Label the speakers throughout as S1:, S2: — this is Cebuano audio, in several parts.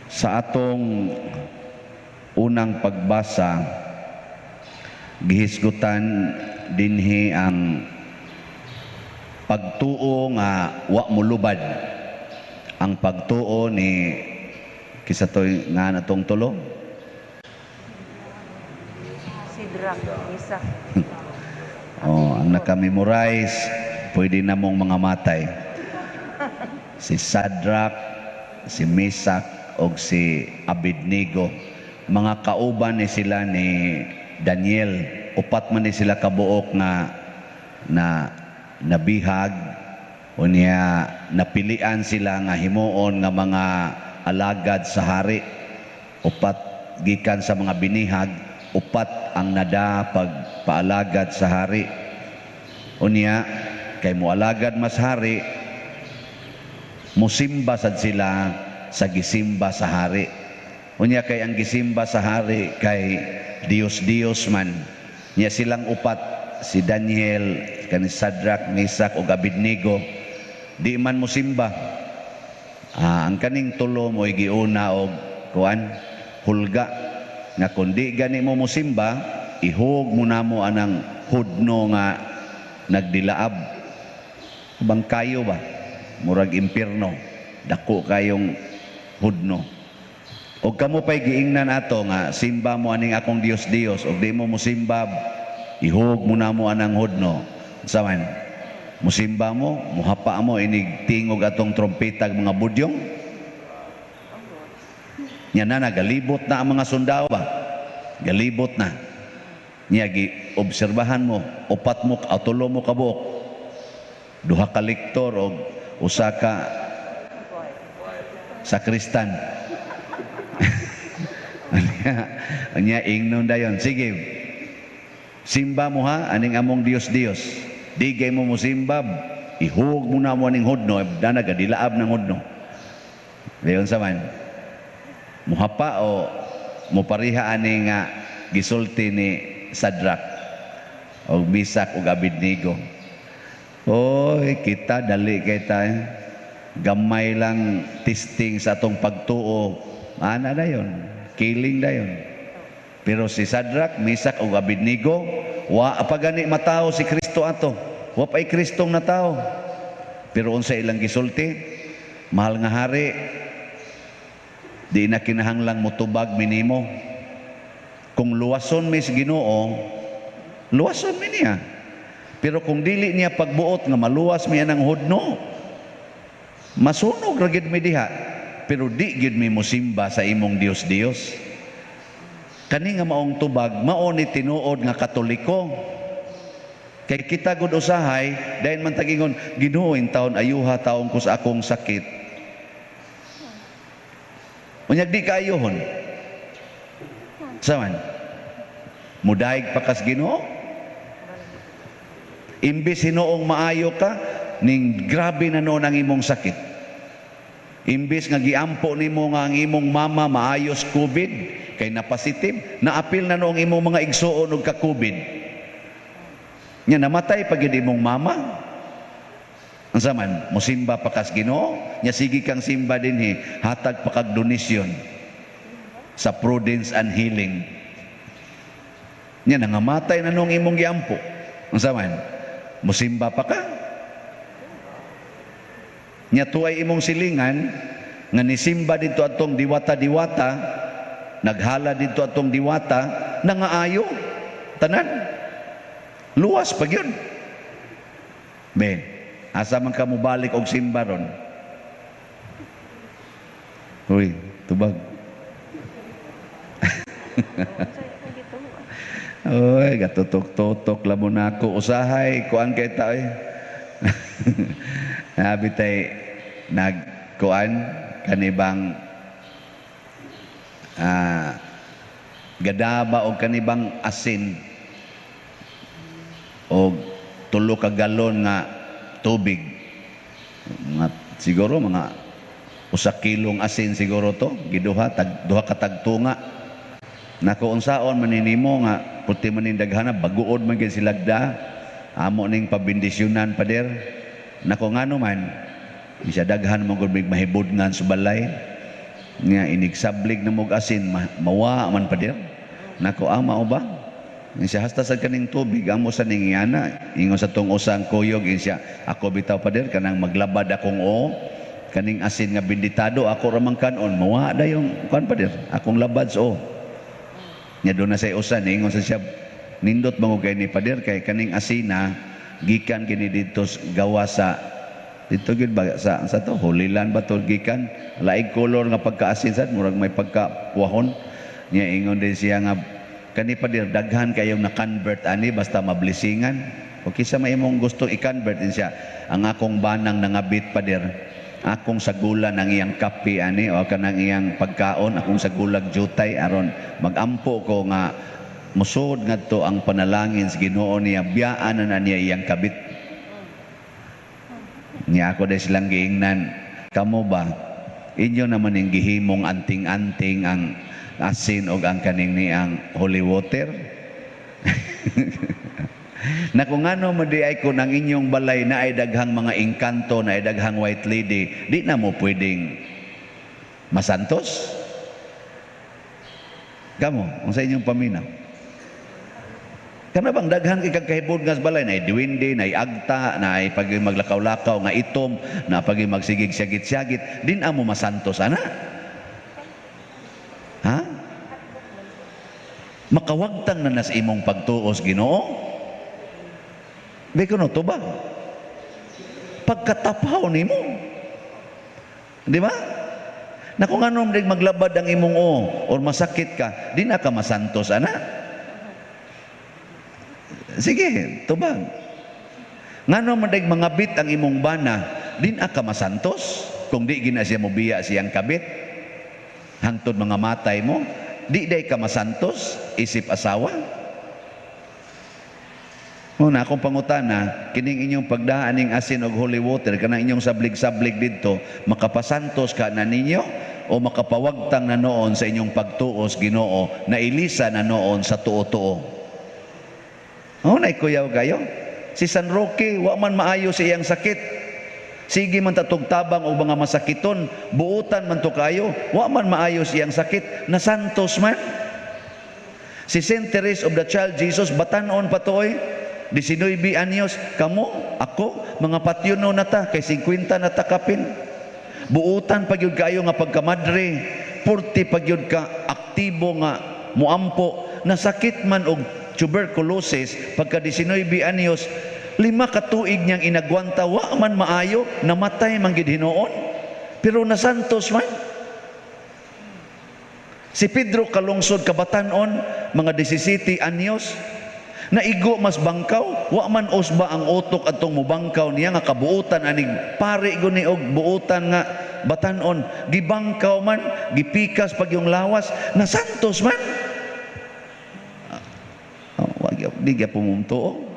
S1: Sa atong unang pagbasa, gihisgutan dinhi ang pagtuo nga wa molubad. Ang pagtuo ni kinsa to'y nga natong tulo?
S2: Sidrak, Misak.
S1: Oh, ang naka-memorize, pwede na mong mga matay. Si Sadrach, si Misak, og si Abednego. Mga kauban ni sila ni Daniel. Upat man ni sila kabuok nga na nabihag, unya napilian sila nga himuon nga mga alagad sa hari. Upat gikan sa mga binihag, upat ang nada pagpaalagad sa hari. Unya kay moalagad mas hari, musimba sad sila sa gisimba sa hari. Unya kay ang gisimba sa hari kay Dios Dios man. Nya silang upat, si Daniel, kani Sadrach, Misak ug Abednego, di man musimba. Ang kaning tulo mo'y giuna og kuan, hulga nga kun di gani mo musimba, ihug mo namo anang hudno nga nagdilaab. Bang kayo ba? Murag impierno. Dako kayong hudno. Og kamo pa'y giingnan ato nga simba mo aning akong Dios Dios, og di mo musimba, ihug mo namo anang hudno. Unsa man? Musimba mo, muhapa mo inig tingog atong trompetag mga budyong. Nya na nagalibot na ang mga sundao ba? Galibot na. Nya gi obserbahan mo, upat mo o tulo mo kabuok. Duha ka lektor og usa ka sakristan. Anya ingnon dayon. Sige. Simba mo ha aning among Dios Dios. Di kay mo mosimba, ihug mo na mo aning hudno, dana gadilaab ng hudno. Dayon sa man. Muhapa o mupariha ani nga gisulti ni Sadrach og Misak og Abednego? Oy, kita dali kay ta, eh. Gamay lang testing sa atong pagtuo. Ana dayon, killing dayon. Pero si Sadrach, Misak ug Abednego, wa pa gani matawo si Kristo ato. Wa pa'y Kristong natawo. Pero unsa ilang gisulti? "Mahal nga hari, di na kinahanglang mutubag mi nimo. Kung luwason mi sa Ginoo, luwason mi niya. Pero kung dili niya pagbuot nga maluwas mi anang hudno, masunog ra gid mi diha. Pero di gid mi mosimba sa imong Dios Dios." Kani nga maong tubag, mao ni tinuod nga Katoliko. Kay kita gud usahay, dayon man tagingon, "Ginoo, taon ayuha taon ko sa akong sakit." Unyag di kaayuhon. Saman? Mudaig pa kas Ginoo? Imbis hinuong maayo ka, ning grabe na noon ang imong sakit. Imbis nga giampo nimo nga ang imong mama maayos COVID, kay napositive, naapil na noong imong mga igsuon og ka-COVID. Nya namatay pa gyud imong mama. Unsa man, musimba pa kas Ginoo? Nya sige kang simba dinhi, hatag pa kag donasyon sa Prudence and Healing. Nya nangamatay na nung imong giampo. Unsa man? Musimba pa ka? Nya tuay imong silingan nga nisimba dito atong diwata-diwata, naghala dito atong diwata, nangaayo tanan. Luwas pa gyud. Be, asa man ka mobalik og simba ron? Uy, tubag.
S2: Unsay akong gituoan?
S1: Oy, gatutok-tutok lamon nako usahay kuan kay ta oy. Nabi tay nagkuan kanibang gadaba og kanibang asin og 3 ka galon nga tubig. Mga siguro mga 1 kilong asin siguro to, giduha tag duha ka tagtunga. Nako, unsaon man nimo nga puti man ning daghana, baguod man gyud sila da. Amo ning pabendisyonan, pader. Nako, ngano man bisa daghan mo gud mig mahibudngan sa balay. Nga inigsablig na mog asin, mawa man, pader. Nako, mao ba? Siya hasta sa kaning tubig, amo sa ning yana. Ingon sa tong usang kuyog, ingon siya, "Ako bitaw, pader, kanang maglabad akong o, kaning asin nga binditado, ako ramang kanon, mawa dayong kuan, pader, akong labad o." Nya doon na sa usan, ingon sa siya, "Nindot mo kay ni, pader, kay kaning asina, gikan kini dito gawa sa dito gyud ba sa to Holy Land ba to gikan laing color nga pagkaasin sad, murag may pagka puwahon." Niya ingon din siya nga, "Kani, pader, daghan kayong na-convert ani basta mablesingan." O kisa may imong gusto i-convert? Din siya, "Ang akong banang nangabit, pader, akong sagulan ang iyang kape ani o kanang iyang pagkaon, akong sagulag jutay aron magampo ko nga musod ngadto ang panalangin sa Ginoo niya, biyaan na, na niya iyang kabit." Niya ako dahil silang giingnan, "Kamo ba, inyo naman yung gihimong anting-anting ang asin o ang kaning ni ang holy water?" Na kung ano mo di ay kung ang inyong balay na ay daghang mga engkanto, na ay daghang white lady, di na mo pwedeng masantos? Kamo, kung sa inyong paminaw. Kana bang daghan kay kag kahibod nga sa balay, na duwende, na agta, na ay pag maglakaw-lakaw nga itom, na pag magsigig syagit-syagit, din amo masantos ana? Ha? Makawagtang na nas imong pagtuos Ginoo? Di ko no tubag. Pagkatapaw nimo. Di ba? Na kung ano maglabad ang imong o or masakit ka, di na ka masantos ana? Sige, tubag. Ngano man dag mangabit ang imong bana, di na ka masantos? Kung di gina siya mobiya siyang kabit, hangtod mga matay mo, di day ka masantos isip asawa? Muna akong pangutana, kining inyong pagdaan ning asin og holy water, kanang inyong sablig-sablig didto, makapasantos ka na ninyo o makapawagtang na noon sa inyong pagtuos Ginoo, na ilisa na noon sa tuo-tuo? Oh, naikuyaw kayo. Si San Roque, wa man maayo sa iyang sakit. Sige man tatog tabang og mga masakiton, buutan man to kayo, wa man maayo sa iyang sakit, nasantos man. Si Saint Therese of the Child Jesus, batanon pa to oy. 19 anyos, kamo, ako, mga patyuno na ta, kay 50 na ta kapin. Buutan pa gyud kayo nga pagkamadre, 40 pa gyud ka aktibo nga muampo, nasakit man og tuberculosis pagka 19 anyos, 5 ka tuig niyang inagwanta, wa man maayo, namatay man gid hinuon. Pero nasantos man. Si Pedro Kalungsod, kabatanon, mga 17 anyos, naigo mas bangkaw, wa man usba ang utok atong mubangkaw niya nga kabuutan anig pare guni og buutan nga batanon, gibangkaw man, gipikas pag yung lawas, nasantos man. Oh, wag di gyapon mo.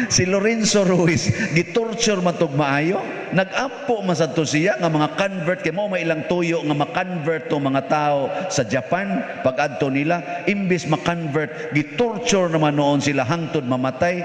S1: Si Lorenzo Ruiz, gitorture man tog maayo, nagampo man sad to siya nga mga convert kay mo may ilang tuyo nga ma-convert to mga tao sa Japan. Pag adto nila, imbis ma-convert, gitorture naman noon sila hangtod mamatay,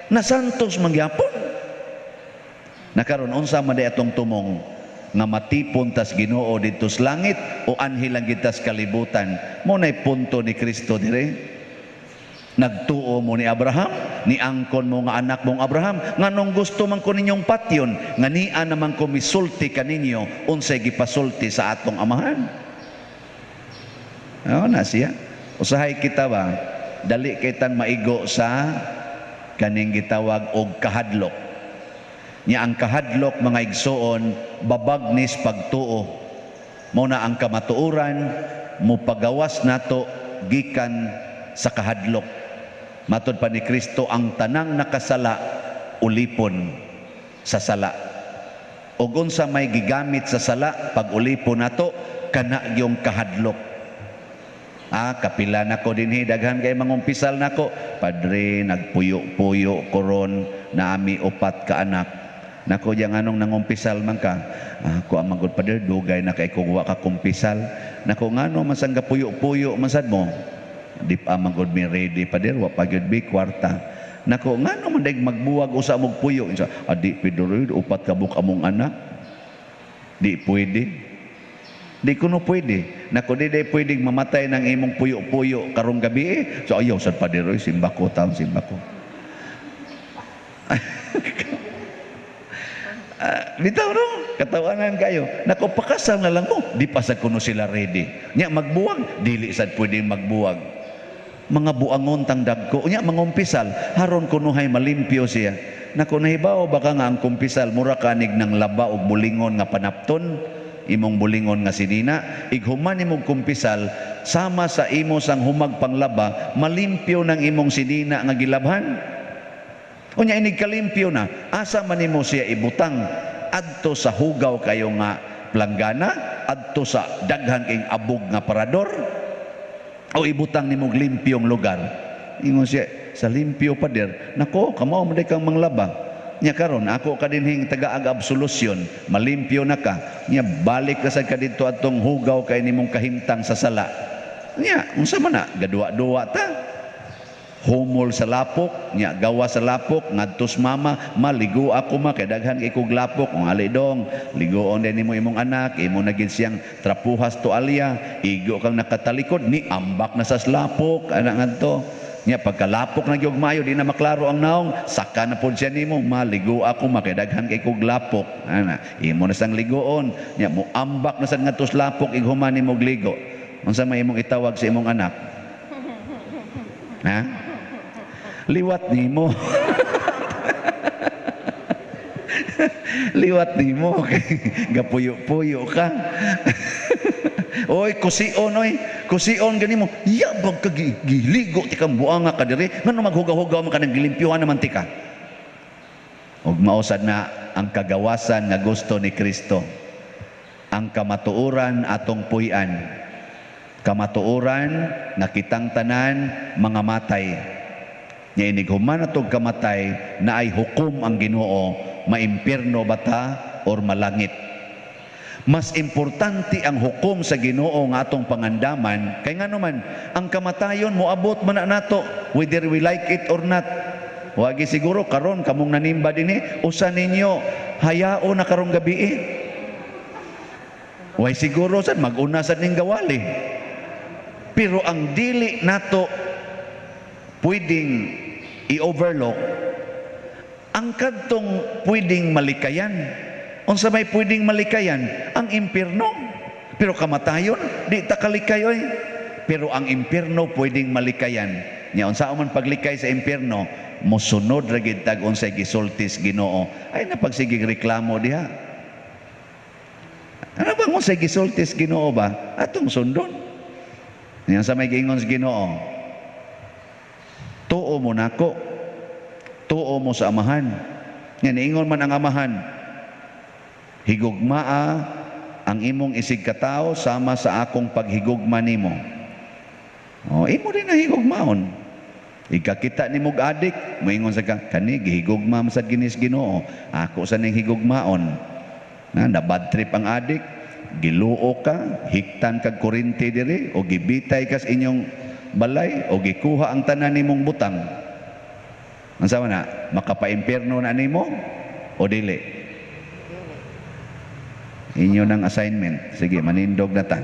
S1: nasantos man gyapon. Nakaron, unsa man di atong tumong nga matipon tas Ginoo didto sa langit o anhi lang kita sa kalibutan? Mo nay punto ni Kristo dire. Nagtuo mo ni Abraham, ni angkon mo nga anak mong Abraham, nganong gusto man ko ninyong patyon, nga nia naman ko misulti kaninyo unsay gipasulti sa atong amahan? Oo na siya. Usahay kita ba, dali kay tan maigo sa kaning gitawag og kahadlok. Nya ang kahadlok, mga igsoon, babag nis pagtuo. Mao na ang kamatuoran mopagawas nato gikan sa kahadlok. Matod pa ni Kristo, ang tanang nakasala ulipon sa sala. Ug unsa may gigamit sa sala pag ulipon nato? Kana yung kahadlok. Ah, kapila nako dinhi, daghan kay mangumpisal nako. "Padre, nagpuyo-puyo ko ron, naami upat ka anak." Nako, yang anong nangumpisal man ka? "Ah, ko ang magod, padre, dugay na kay kung wa ka kumpisal." Nako, ngano man sang gapuyo-puyo man sad mo? "Di pa man gud mi ready, pader, wa pa gyud bi kwarta." Nako, ngano man dag magbuwag usa mog puyo? Insa, "Adi, Pedro, upat ka buok among anak." Di pwede. Di kuno pwede. Nako, di pwedeng mamatay ng imong puyo-puyo karong gabi eh. So ayaw sad, Pader, oy, simba ko taon, simba ko. Ah, bitaw no, katawanan kayo. Nako, pakasal na lang mo. Di pa sad kuno sila ready. Nya magbuwag, dili sad pwede magbuwag. Mga buangon tang dagko. Nya mangumpisal, haron kunuhay malimpyo siya. Nako, nahibaw baka nga ang kumpisal mura kanig ng laba og bulingon nga panapton, imong bulingon nga sinina, ighuman imong kumpisal, sama sa imo sang humag panglaba, malimpyo ng imong sinina nga gilabhan. Unya inig kalimpyo na, asa man nimo siya ibutang? Adto sa hugaw kayo nga planggana, adto sa daghan kayong abog nga parador, o ibutang nimo og limpyong lugar? Ingon siya, "Sa limpyo, Pader." Nako, kamao man kang manglaba. Nya karon ako ka dinhing tagaag absolution, malimpyo na ka. Nya balik ka sad ka didto atong hugaw kay nimong kahimtang sa sala. Nya unsa man na? Gaduwa-duwa ta. Humol sa lapok, nya gawa sa lapok ngadto sa mama, "Maligo ako, ma, kay daghan kay kog lapok." "Kung ali dong, ligoon din nimo imong anak, imo na gid siyang trapuhas tualya, igo kang nakatalikod ni ambak na sa lapok anak ngadto." Nya pagkalapok na gyud maayo, di na maklaro ang naong, saka na pod siya nimo, "Maligo ako, ma, kay daghan kay kog lapok." Ana, imo na sang ligoon, nya mo ambak na sad ngadto sa lapok ighuman nimo ligo. Unsa may imong itawag sa imong anak? Ha? Liwat nimo. Liwat nimo gapuyo-puyo ka. Oy, kusion oy, kusion ganimo. Yabag ka giligo ti kang buanga ka diri. Ngano maghugaw-hugaw man ka nang gilimpyuhan naman ti ka? Ug mausad na ang kagawasan nga gusto ni Kristo. Ang kamatuoran atong puy-an. Kamatuoran nga kitang tanan mga matay. Nya inig human atong kamatay na ay hukom ang Ginoo, maimpierno ba ta or malangit. Mas importante ang hukom sa Ginoo nga atong pangandaman kay ngano man ang kamatayon moabot man na nato whether we like it or not. Wagi siguro karon kamong nanimba dinhi, usa ninyo hayao na karong gabi eh. Way siguro sad mag-una sad ning gawali. Pero ang dili nato pwedeng i-overlook ang kadtong pwedeng malikayan. Unsa may pwedeng malikayan? Ang impierno. Pero kamatayon, di ta kalikay oy. Pero ang impierno pwedeng malikayan. Nya unsa man paglikay sa impierno? Mosunod ra gid tag unsay gisultis Ginoo. Ay napagsigig reklamo diha. Ano bang unsay gisultis Ginoo ba? Atong sundon. Nya sa may giingon sa Ginoo? Tuo mo nako. Tuo mo sa Amahan. Nga niingon man ang Amahan, higugmaa ang imong isig katao sama sa akong paghigugma nimo. Oh, imo din ang higugmaon. Ikakita nimo og adik, moingon sa ka, "Kani gihigugma man sad ginis Ginoo. Ako sa ning higugmaon." Na bad trip ang adik, giluo ka, hiktan kag kurente diri o gibitay kas inyong balay o gikuha ang tanan nimong butang. Unsa man na? Makapaimpierno na nimo o dili? Inyo ng assignment. Sige, manindog na ta.